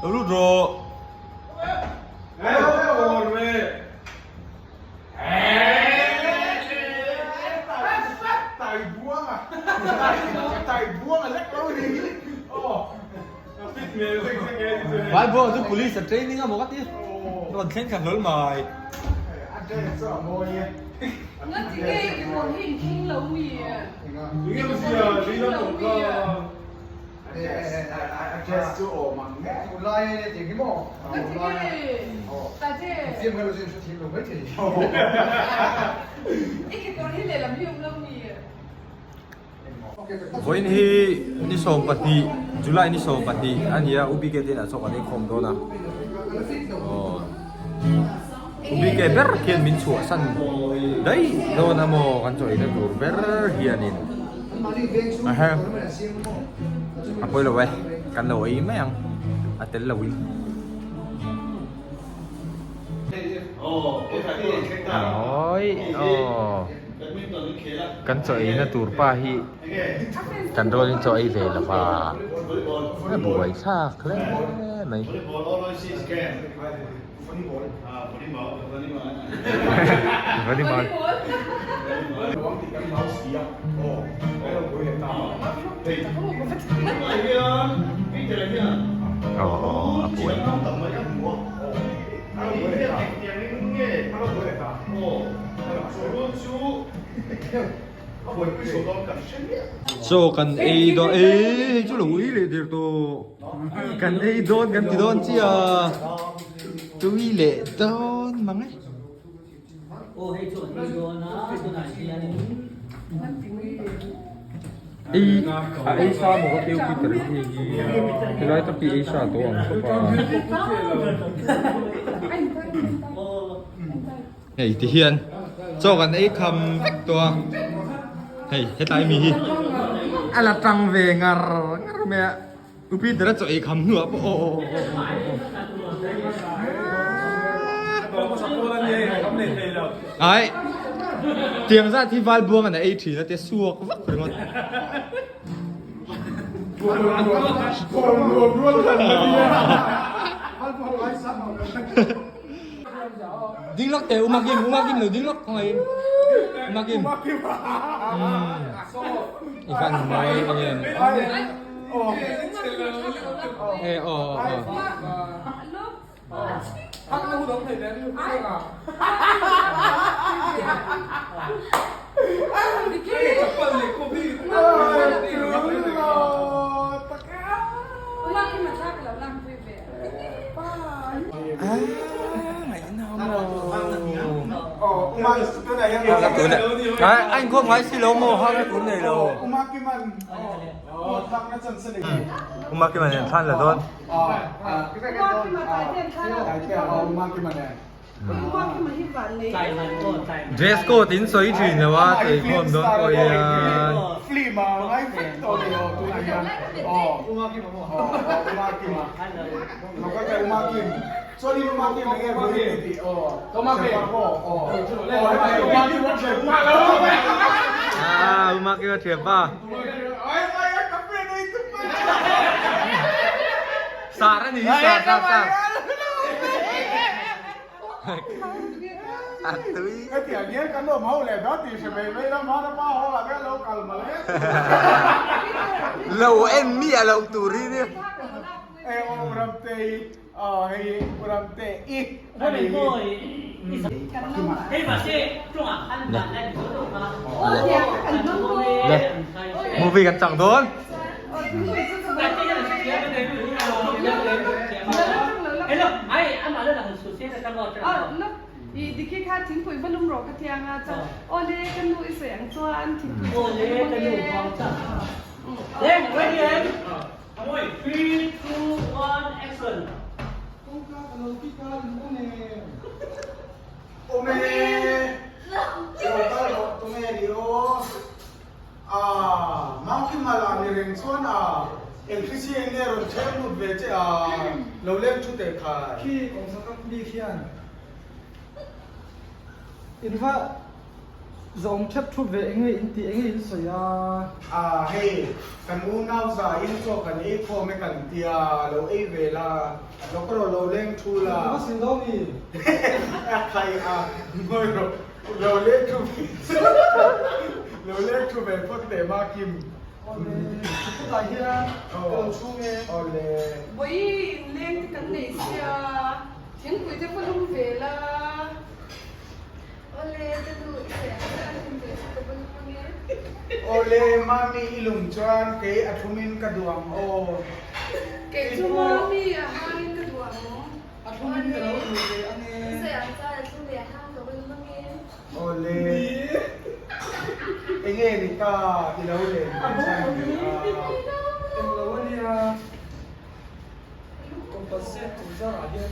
Lo lut rawh. Vai buang chu police a training a maw ka ti. Rawn thleng thla hlawl mai. Vawiin hi ni 12 July ni 12 a ni a UBK te inah chaw kan ei khawm dawn a aw UBK ber khian min chhuahsan daih dawn a maw kan chaw eina tur ber hianin ahe a pawi lo e kan lo ei mai ang a tel lo in. Awi aw. Kan chaw eina tur pa hi kan rawlin chaw ei ve lo va, a buai thlak hle mai. Aw aw a buai. Chaw kan ei dawn e hei chu lo ui leh der tawh kan ei dawn kan ti dawn chiah tui leh dawn mang e. Ei a ei sa maw ka tiu Peter hi hei hi helai tak hi ei sa tawh ang khawp a. Hei ti hian chaw kan ei kham vek tawh a hei hetlai mi hi a la tang ve ngar ngar mai a U Peter a chaw ei kham hnuah pawh aw aw aw Ai tiang zat hi val buang an a ei thin a tia suak vak ringawt. Ding lawk teh Umakim Umakim lo ding lawk khawngaih in Umakim I van mai em e aw aw A inkhawm ngai si lo maw hak na tur nei lo Umakiman hian thlan la dawn. Dress code in sawi thin lo a chei khawm dawn pawh hian. Ah Umakima thianpa. Sar a ni hi sar sar sar. A tui. Hetiang hian kan awm ho leh dawn tih hre mai mai la hmana pa ho ah hian lo kal mawle. Lo en miah loh tur hi nia. E aw Ramtei aw hei Ramtei i a ni hi. Le movie kan chang dawn. Awm e, lo kal rawh tunge ni aw? Aaa, Mangkima lah ni reng chuan a, eng hrichhiah nge rawn thleng lut ve che a, lo leng thu teh khai. Khi kawngsa kap mi khian in va. Zawm thep thu ve enge in tih enge in sawi a? A hei kan unau za in chaw kan ei khawm e kan tia lo ei ve la lo ka rawh lo leng thu la. Ka va sil dawn ni. A khai a ngawi rawh lo leng thu ve lo leng thu ve phawt teh ma Kim. Awle hetah hian ka lo chhung e. Awle. Vawi in leng te kan nei sia thingpui te va lum ve la. Awle ka nu i sawi ang chiah a hlim ve chu ka va lum ange. Awle mami i lum chuan kei a thumin ka duh ang aw. Kei chu mami a hangin ka duh ang. A thumin ka lo duh ve ange. I sawi ang chuan a thum leh a hang ka va lum ange. Awle enge ni ta i lo len ve chhan ni a. Englo ania. Compensate chung zarah hian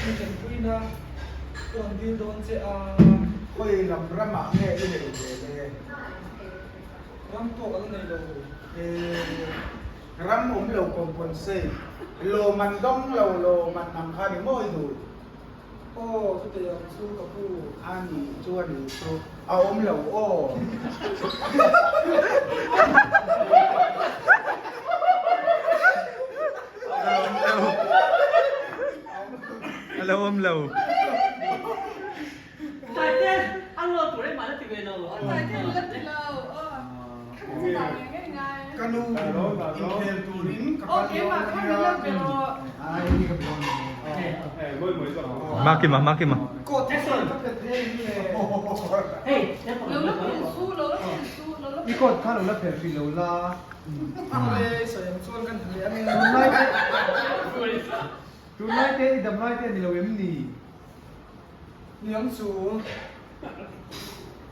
mi tanpuina ka rawn dil dawn che a. Khawi lam ramah nge i nei ve le? Ram pawh ka la nei lo. Ee, ram awm lo compensate, lawm an dawng lo, lawm an ang kha ni maw i duh? Aw, chutei ang chu ka pu. A nih chu a nih chu a awm lo aw. A lo awm lo. Taite a lo tur em a la ti ve lo. Taite a la ti lo. Ka nu inkhel turin ka kal dawn ania. Makima Makima. I coat kha lo la phelh hrih lo la. Tunlai te i damlai te a ni lo em ni? Niang chu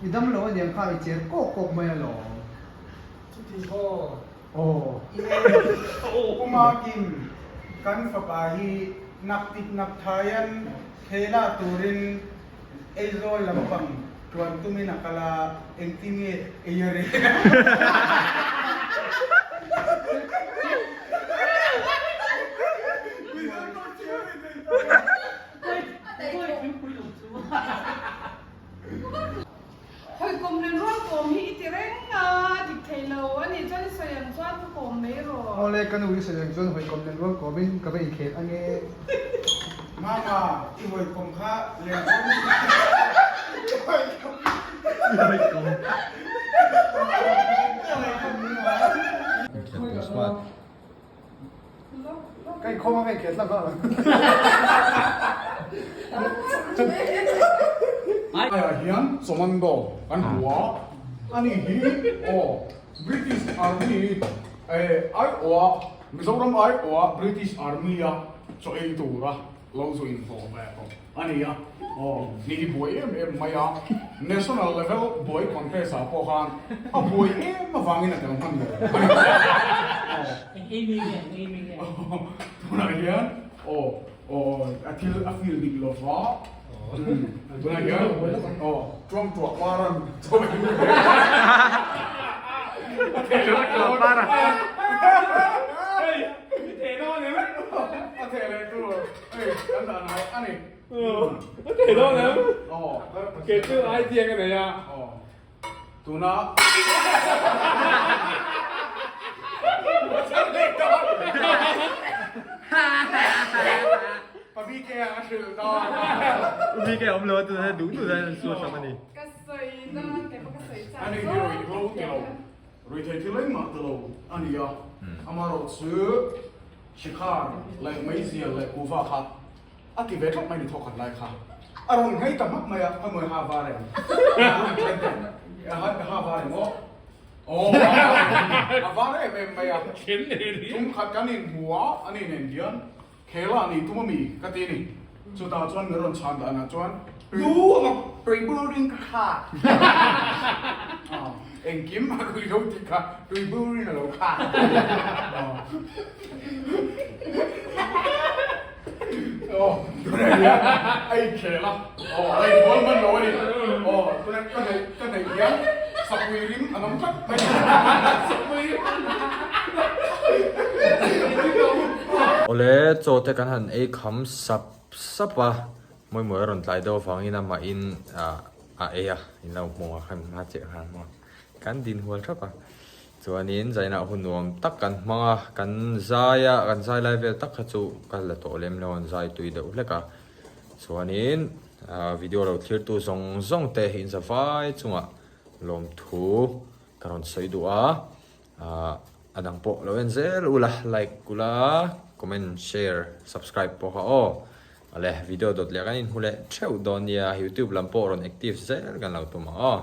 i dam lo aniang kha i cher kawk kawk mai alawm. Chuti haw. Aw. Pu Makin kan fapa hi nak tik nak thaian khela turin Aizawl lampang tuan tumin a kal a, engtin nge ei a reh? Hawi kawm nen rual kawm hi i ti reng a, dik thei lo a nih chuan i sawi ang chuan ka kawm mai rawh. Awle ka nu i sawi ang chuan hawi kawm nen rual kawmin ka va inkhel ange. Mama, i hawi kawm kha len rual I hawi kawm. Inkhel tur smart. Ka inkhawm a ka inkhel hlak hlak ang. Aiah hian commando kan hmu a, ani hi aw British Army aiawha Mizoram aiawha British Army a chaw ei tura lo zu inhlawh ve tawh a ni a, aw ni hi buai em em mai a, National level buai contest ah pawh khan a buai em avangin a tel hman lo a ni. Eng amy nge eng amy nge? Tunah hian aw aw a thil a feel dik lo va tunah hian aw tuang tuah paran chaw ei mek Tuang tuah paran hei i theh dawn em a theh leh tur hei kan dah nai a ni a theh dawn em aw kei chu idea ka nei a aw Tuna Pa BK a hrilh dawn. U BK a awm lo a tuna duh duh dahin an suat hlawm a ni. Ka sawi na kei pawh ka sawi chak A ni hi ruih hlo ti lo, ruih thei thil engmah ti lo a ni a. Amaherawh chu Shikhar leh Meizial leh Kuva kha A ti ve thlawp mai ni thawkhat lai kha. A rawn nghei ta hmak mai a, ka mawi ha var em? Ha var em aw? Aw, a var em em mai a. Tum khat kan inhmu a, ani nen hian khela ni tum ami ka ti ni. Chutah chuan min rawn chhan danah chuan lu a tui burin ka kha. Engkim a rui lo tih kha tui burin a lo kha. Aw tunah hian a inkhel a, aw a inbual hman lo a ni. Aw tunah ka neih ka neih hian sapui rim a nam tlat mai. Sapui Awle chaw te kan han ei kham sap sap a, Mawimawi a rawn tlai deuh avangin amahin ah. a ei a, in lo hmu a khan hma chiah khan maw kan din hual thap a. Chuanin zainah hun nuam tak kan hmang a, kan zai a, kan zai lai vel tak kha chu ka la tawh lem lo an zai tui deuh hlek a. Chuanin video lo thlirtu zawng zawng te in za vai chungah lawmthu ka rawn sawi duh a. A dang pawh lo en zel ula, like ula, comment, share, subscribe pawh kha aw. Awle video dawt leh kan inhmu leh theuh dawn nia, youtube lam pawh rawn active zel kan lo tum ang aw.